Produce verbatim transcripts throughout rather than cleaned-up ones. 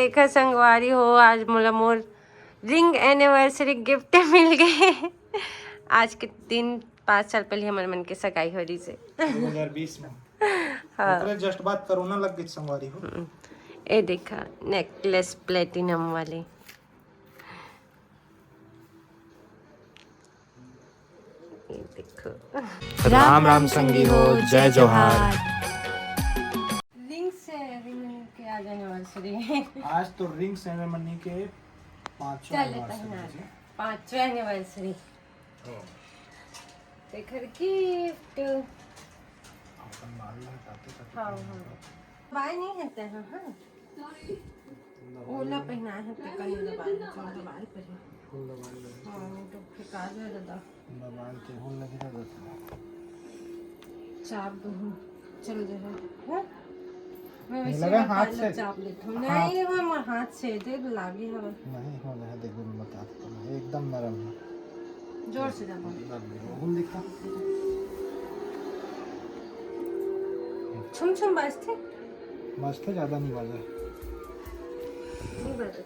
देखा संगवारी हो, आज मोला मोर रिंग एनिवर्सरी गिफ्ट मिल गए। आज के दिन पाँच साल पहले हमर मन के सगाई हो रही से। दो हज़ार बीस में। हाँ। ओकरे जस्ट बाद कोरोना लग गई संगवारी हो। हम्म। ए देखा नेकलेस प्लेटिनम वाली। ये देखो। राम राम संगी हो, जय जोहार। रिंग सेरेमनी के आज एनिवर्सरी। आज तो रिंग सेरेमनी के पाँचवा चल लेता है एनिवर्सरी ना। है। पाँचवा एनिवर्सरी। हाँ। तेखर गिफ्ट। अपन बाल ला काटे खातिर हाँ, हाँ। बाल नहीं है ते, हाँ, हाँ। ओला पहिनाए हे, तेकर नइ दबाए हे, चल दबाए पड़ही। फूल दबाए ले। हाँ, नहीं तो फेंका जाए दादा। दबाए के फूल लगे दादा। चाप दो हूँ, चल जाए। हाँ? मैं नहीं वैसे लगा, हाथ हाथ से। चाप लेता हूँ। हाँ। नहीं, वो मैं हाथ से दे लागी हवा। नहीं, हो जाए, देखो, मैं बता देता हूँ, एकदम नरम है। जोर से दबा। दब गया। फूल दिखा। छुम छुम बाजथे। बाजथे, ज्यादा नहीं बाजा। नहीं बाजथे।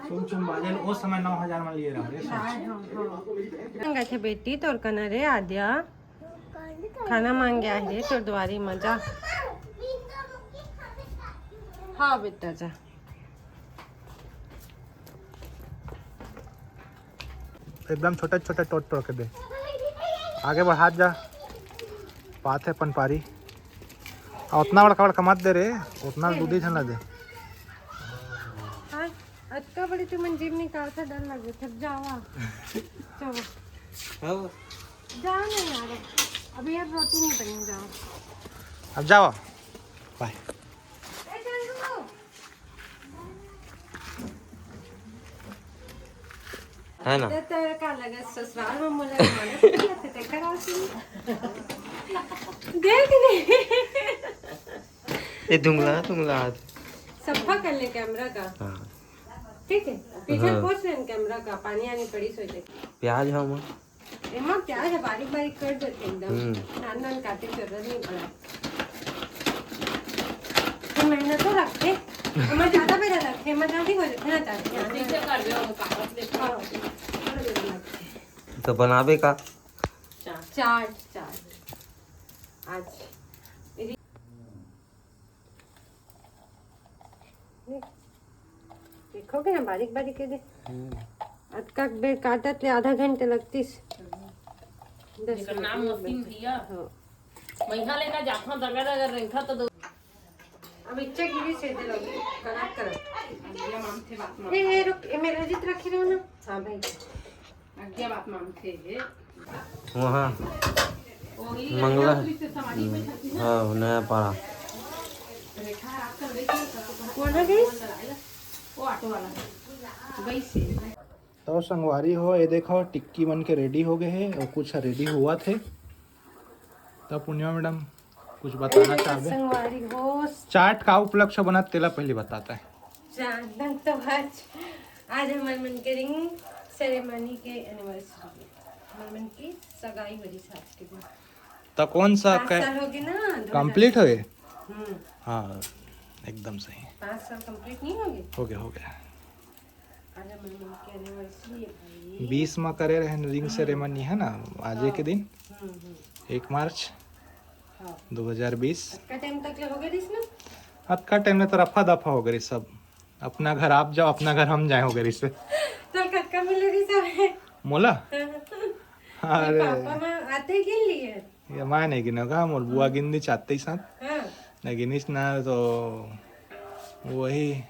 छुम छुम बाजे ल, ओ समय नौ हज़ार में लिए रहो रे। हाँ, हाँ, हाँ। मांगा थे बेटी तोर कना रे आद्या। खाना मांगे आए रे तोर दुआरी में, जा। हाँ बेटा, जा। एकदम छोटे छोटे टोट टोट के दे, आगे बढ़ात जा, पात है अपन पारी। आ, उतना बड़का बड़का मत दे रे, उतना दूधी झन ला दे। हाँ, अतका बड़ी तुमन जीभ निकालता, डर लगे, थक जावा। चलो। हाँ। जा ना यार, अभी यार रोटी नहीं बनी, जाओ। अब जाओ, बाय। ए, चंदू। है ना? ते तेरे का लगे ससुराल में मोला मानस नहीं आते, ते करा सी। देख नहीं। ये धुंगला, धुंगला हाथ। सफा कर ले कैमरा का। हाँ। ठीक है, पीछे हाँ। पोछ लेन कैमरा का, पानी आनी पड़ी सोचे। प्याज हम एमा प्याज है, बारीक बारीक कर देते एकदम। हम्म। नान नान काटे की जरूरत नहीं पड़ा। तो मेहनत तो रखते, हम ज्यादा बेरा रखते, हम जल्दी हो जाते ना, चाहते हैं। जल्दी से कर दो, हम कागज लेके हाँ। तो बनाबे का? चाट, चाट। आज देखोगे ना, बारीक बारीक के दे। हम्म। अतका बेर काटत ले आधा घंटा लगतीस। दस जेकर नाम मिनट मशीन लगतीस। भैया। हाँ। मइहा लेना जाथा, दगा दगा रेंखा तो दो। अब इच्छा गिरी से दे लगी, करत करत। ये मानथे बात मान। ए, ए, रुक, ए, मेरे जित रखी रहो ना। हाँ भाई। आज्ञा बात मानथे हे। वहाँ वही मंगला, लड़का पुलिस से सवारी में जाती है। हाँ, नया पारा। रेखा रात का गई थी, तो कौन है गई? वो ऑटो वाला। गई से। तो संगवारी हो, ये देखो, टिक्की बन के रेडी हो गए है और कुछ रेडी हुआ थे। तो पूर्णिमा मैडम, कुछ बताना चाहबे? संगवारी हो। चाट का उपलक्ष्य बनत तेला पहले बताता है। चाट तो आज, आज हमर मन के रिंग सेरेमनी के एनिवर्सरी है। हमर मन की सगाई हो रही आज के दिन। तो कौन सा पाँच कै-, साल हो गए ना, दो हज़ार। कंप्लीट हो गए? हम्म। हाँ, एकदम सही। पाँच साल कंप्लीट नहीं हो गए? हो गया, हो गया। आज हमर मन के एनिवर्सरी है भाई। बीस में करे रहे रिंग हम्म। सेरेमनी है ना, आज हाँ। के दिन? हम्म, हम्म। एक मार्च हाँ। दो हज़ार बीस। अतका टाइम तक ले हो गए रिस ना? अतका टाइम ले तो रफा दफा हो गए सब। अपना घर आप जाओ, अपना घर हम जाए हो गए रिस। तो कतका मिले रिस है? मोला? अरे। पापा माँ आते गिन लिए। ये मैं नहीं गिना का, मोर बुआ हम्म। गिन दी चाहते ही साथ। हाँ। नहीं गिनिस ना तो वही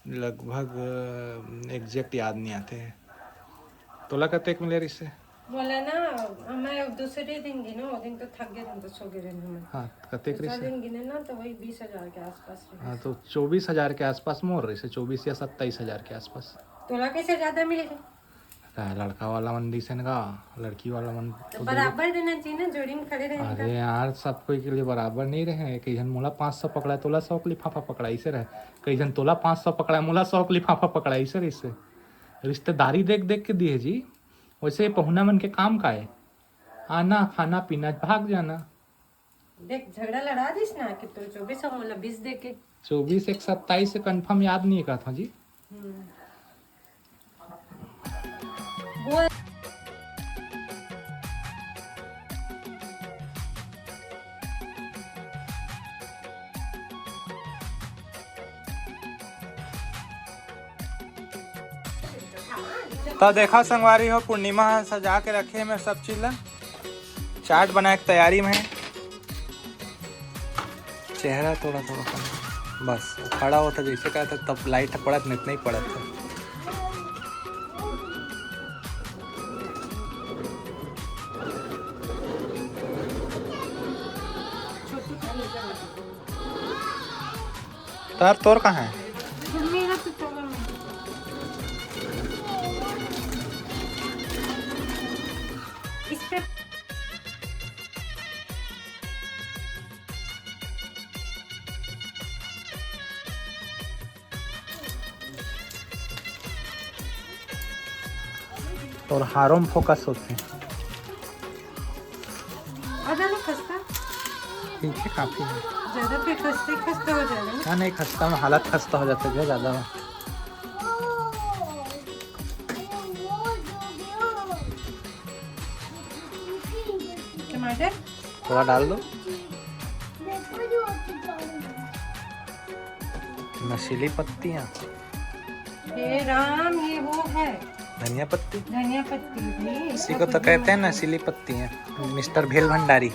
लगभग, अ, एग्जैक्ट याद नहीं आते। तोला कतेक मिले रिसे? बोला ना, मैं दूसरे दिन गिनो, वो दिन तो थक गए थे, तो सो गए थे हम। हाँ, कतेक दूसरा रिसे? दिन गिने ना, तो वही बीस हज़ार के आसपास रहे। हाँ, तो चौबीस हज़ार के आसपास मोर रिसे, चौबीस या सत्ताईस हज़ार के आसपास। तोला कैसे ज्यादा मिले थे? का लड़का वाला मन दिसन का, लड़की वाला मन तो तो बराबर देना चाहिए ना, जोड़ी में खड़े रहे अरे का। यार, सब कोई के लिए बराबर नहीं रहे। कई झन मोला पाँच सौ पकड़ा, तोला सौ के लिफाफा पकड़ा, ऐसे रहे। कई झन तोला पाँच सौ पकड़ा, मोला सौ के लिफाफा पकड़ा, ऐसे रहिसे। रिश्तेदारी देख देख के दिए जी। वैसे ये पहुना मन के काम का है? आना, खाना, पीना, भाग जाना। देख, झगड़ा लड़ा दिस ना कि तो चौबीस सौ मोला बीस दे के। चौबीस एक सत्ताईस से कंफर्म याद नहीं कहत हूँ जी। हम्म। बोल। तो देखा संगवारी हो, पूर्णिमा ह सजा के रखे हे सब चीज ला। चाट बनाए के तैयारी में हे। चेहरा थोड़ा थोड़ा कम। बस खड़ा होता जैसे कहता, तब लाइट पड़त, नहीं, नहीं पड़त है। तार तोर कहाँ है? मेरा तो चला मैं। इस पे तोर हारों में फोकस होते। आ जाना खस्ता। ठीक है, काफी है। ज्यादा फिर खस्ते खस्ता हो जाएगा ना। हाँ, नहीं, खस्ता में हालत खस्ता हो जाता है, जो ज्यादा हो। टमाटर? थोड़ा डाल दो। नशीली पत्तियाँ। हे राम, ये वो है। धनिया पत्ती। धनिया पत्ती भी। इसी को तो कहते हैं नशीली पत्तियाँ। मिस्टर भेल भंडारी।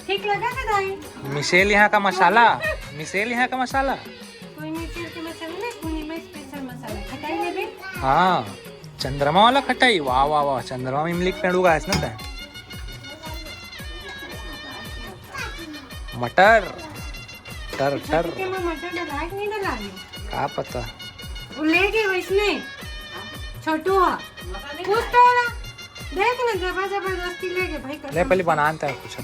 ठीक लगा था दाई? मिशेल यहाँ का मसाला। मिशेल यहाँ का मसाला। कोई मिशेल के मसाला नहीं, पूर्णिमा स्पेशल मसाला। खटाई में भी? हाँ, चंद्रमा वाला खटाई। वाह, वाह, वाह, चंद्रमा में इमली के पेड़ उगाए ना तैं। मटर, टर, टर। छोटू के में मटर डला है कि नहीं डला है? का पता। वो ले गए वैसने। छोटू हा। कुछ तो होला। देख ना, जबर जबरदस्ती ले गए भाई, ले, कसम पहले से। बना तो कुछ।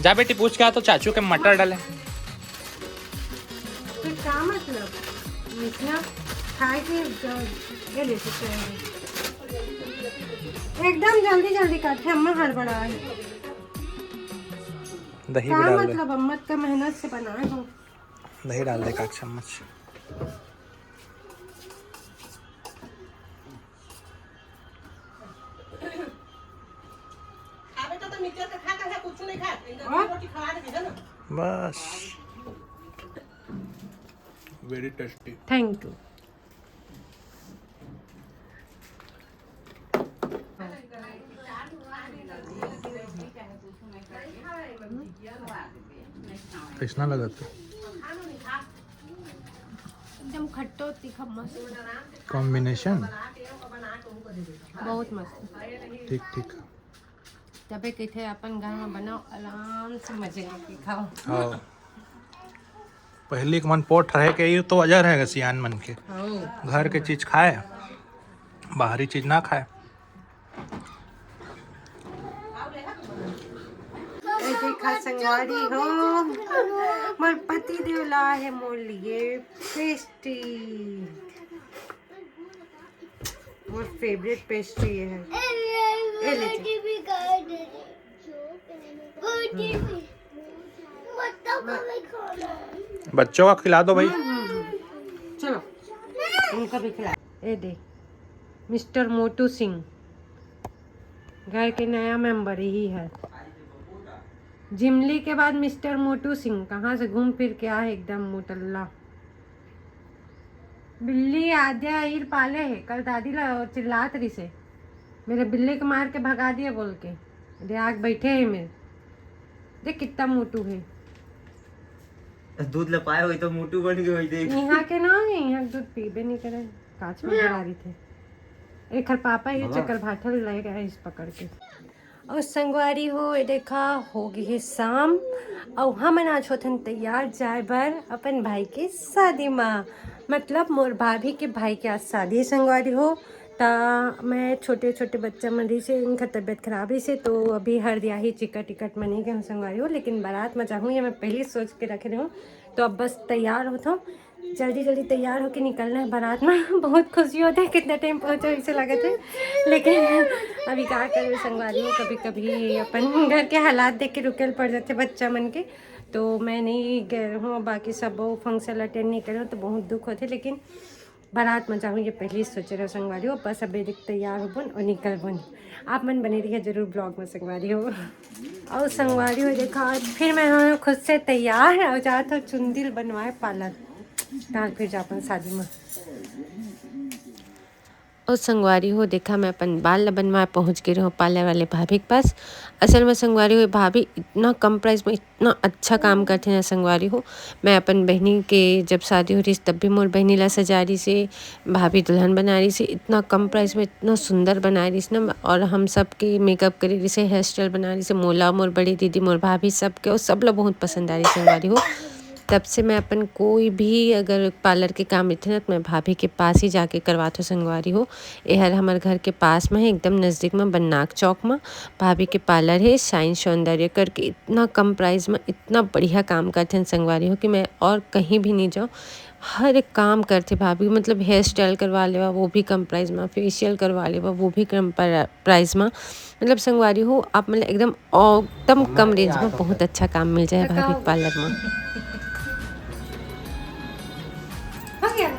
जा बेटी, पूछ के आ तो चाचू के मटर डाले। फिर का मतलब? इतना खाए के ज-, ये ले सकते हैं। एकदम जल्दी जल्दी काटे, अम्मा हड़बड़ा है। दही भी का डाल दे। मतलब, अम्मा का मेहनत से बनाए हो। दही डाल दे एक आध चम्मच। खावे तो, तो मिक्सचर के खा, खा, कुछ नहीं खा। इनका हाँ? रोटी खवा दे, है ना? बस। Very tasty। Thank you। कैसना लगत है? एकदम खट्टो तीखा मस्त। Combination? बहुत मस्त। ठीक, ठीक। तबे कहिथे अपन घर में बनाओ, आराम से मजे लेके खाओ। हाँ। पहली के मन पोठ रहे के, ये तो वजह रहेगा सियान मन के। हाँ। घर के चीज खाए, बाहरी चीज ना खाए। ए देखा संगवारी हो, मोर पति देव ला है मोर लिए पेस्ट्री। मोर फेवरेट पेस्ट्री है। ए, ले जा। बच्चों का खिला दो भाई। हम्म, हम्म, हम्म। चलो, इनका भी खिला। ए दे, मिस्टर मोटू सिंह, घर के नया मेंबर यही है। जिमली के बाद मिस्टर मोटू सिंह कहाँ से घूम फिर के आए, एकदम मोटल्ला। बिल्ली आद्या ईर पाले हे, कल दादी ला चिल्लात रहिसे, मेरे बिल्ली के मार के भगा दिया बोल के। दे आग बैठे हे मेरे, देख कितना मोटू है। दूध ल पाए होई तो मोटू बन गए होई, देख। यहाँ के ना है, यहाँ दूध पीबे नहीं करे, काच में गिरा रही थे। एकर पापा ये बाबा। चक्कर भाठल ले गए इस पकड़ के। अउ संगवारी हो, ए देखा, हो गे हे शाम, अउ हमन आज होथन तैयार जाए बर अपन भाई के शादी मा, मतलब मोर भाभी के भाई के आज शादी हे संगवारी हो। त मैं छोटे-छोटे बच्चा मन रहिसे, इनकर तबीयत खराब रहिसे, तो अभी हरदियाही चिकट-इकट म नइ गेन संगवारी हो, लेकिन बारात म जाहूँ, ये मैं पहली सोच के रखे रहे हूँ। तो अब बस तैयार होथों, जल्दी जल्दी तैयार होके निकलना है बारात में। बहुत खुशी होता है, कितना टाइम पहुँचो, ऐसे लगत है। लेकिन अभी का करूँ संगवारी हो, कभी कभी अपन घर के हालात देख के रुके ल पड़ जाते बच्चा मन के। तो मैं नहीं गए हूँ, बाकी सब वो फंक्शन अटेंड नहीं करे हूँ, तो बहुत दुख होते। लेकिन बारात में जाऊँ, ये पहले ही सोचे रहो संगवारी हो। बस अभी देख तैयार होबो न और निकलबो न। आप मन बने रहिए जरूर ब्लॉग में संगवारी हो। और संगवारी हो, देखा, आज फिर मैं हूँ खुद से तैयार और जात हूँ चुंदी ल बनवाए पार्लर। ताल फिर जा अपन शादी में। और संगवारी हो, देखा, मैं अपन बाल ल बनवाए पहुँच गई रहूँ पार्लर वाले भाभी के पास। असल में संगवारी हो, भाभी इतना कम प्राइस में इतना अच्छा काम करथे ना संगवारी हो। मैं अपन बहिनी के जब शादी हो रहिस, तब भी मोर बहिनी ला सजा रहिस हे, भाभी दुल्हन बना रहिस हे, इतना कम प्राइस में इतना सुंदर बना रहिस ना। और हम सब के मेकअप करे रहिस हे, हेयर स्टाइल बना रहिस हे, मोला, मोर बड़ी दीदी, मोर भाभी, सबके, और सब ला बहुत पसंद आ रहिस संगवारी हो। तब से मैं अपन कोई भी अगर पार्लर के काम रहिथे ना, तो मैं भाभी के पास ही जाके करवाथो संगवारी हो। एहर हमर घर के पास में है, एकदम नजदीक में बन्नाक चौक में भाभी के पार्लर है, शाइन सौंदर्य करके। इतना कम प्राइस में इतना बढ़िया काम करथे संगवारी हो कि मैं और कहीं भी नहीं जाऊँ। हर एक काम करथे भाभी, मतलब हेयर स्टाइल करवा लेवा, वो भी कम प्राइस में, फेशियल करवा लेवा, वो भी कम प्रा-, प्राइस में। मतलब संगवारी हो, आप मतलब एकदम, एकदम कम रेंज में बहुत अच्छा काम मिल जाए भाभी के पार्लर में। हो गया।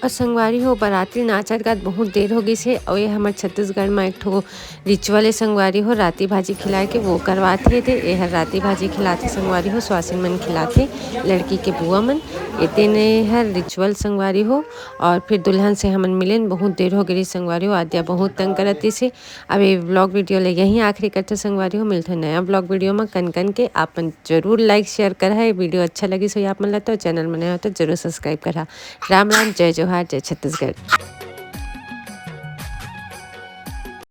और संगवारी हो, बराती नाचत गात बहुत देर हो गइस हे। और ये हमर छत्तीसगढ़ में एक ठो रिचुअल है संगवारी हो, राती भाजी खिलाए के, वो करवात हे। ते एहर राती भाजी खिलात हे संगवारी हो, स्वासिन मन खिलात हे, लड़की के बुआ मन। एते ने हर रिचुअल संगवारी हो। और फिर दुल्हन से हमन मिलेन, बहुत देर हो गई संगवारी हो, आद्या बहुत तंग करत हे। अब ये ब्लॉग वीडियो ले यहीं आखिरी करथो संगवारी हो। मिलथो नया ब्लॉग वीडियो में कन कन के। आप मन जरूर लाइक शेयर करहा, ये वीडियो अच्छा लगिस होही आप मन ला तो, चैनल में नया हो तो जरूर सब्सक्राइब करहा। राम राम, जय जोहार, जय छत्तीसगढ़।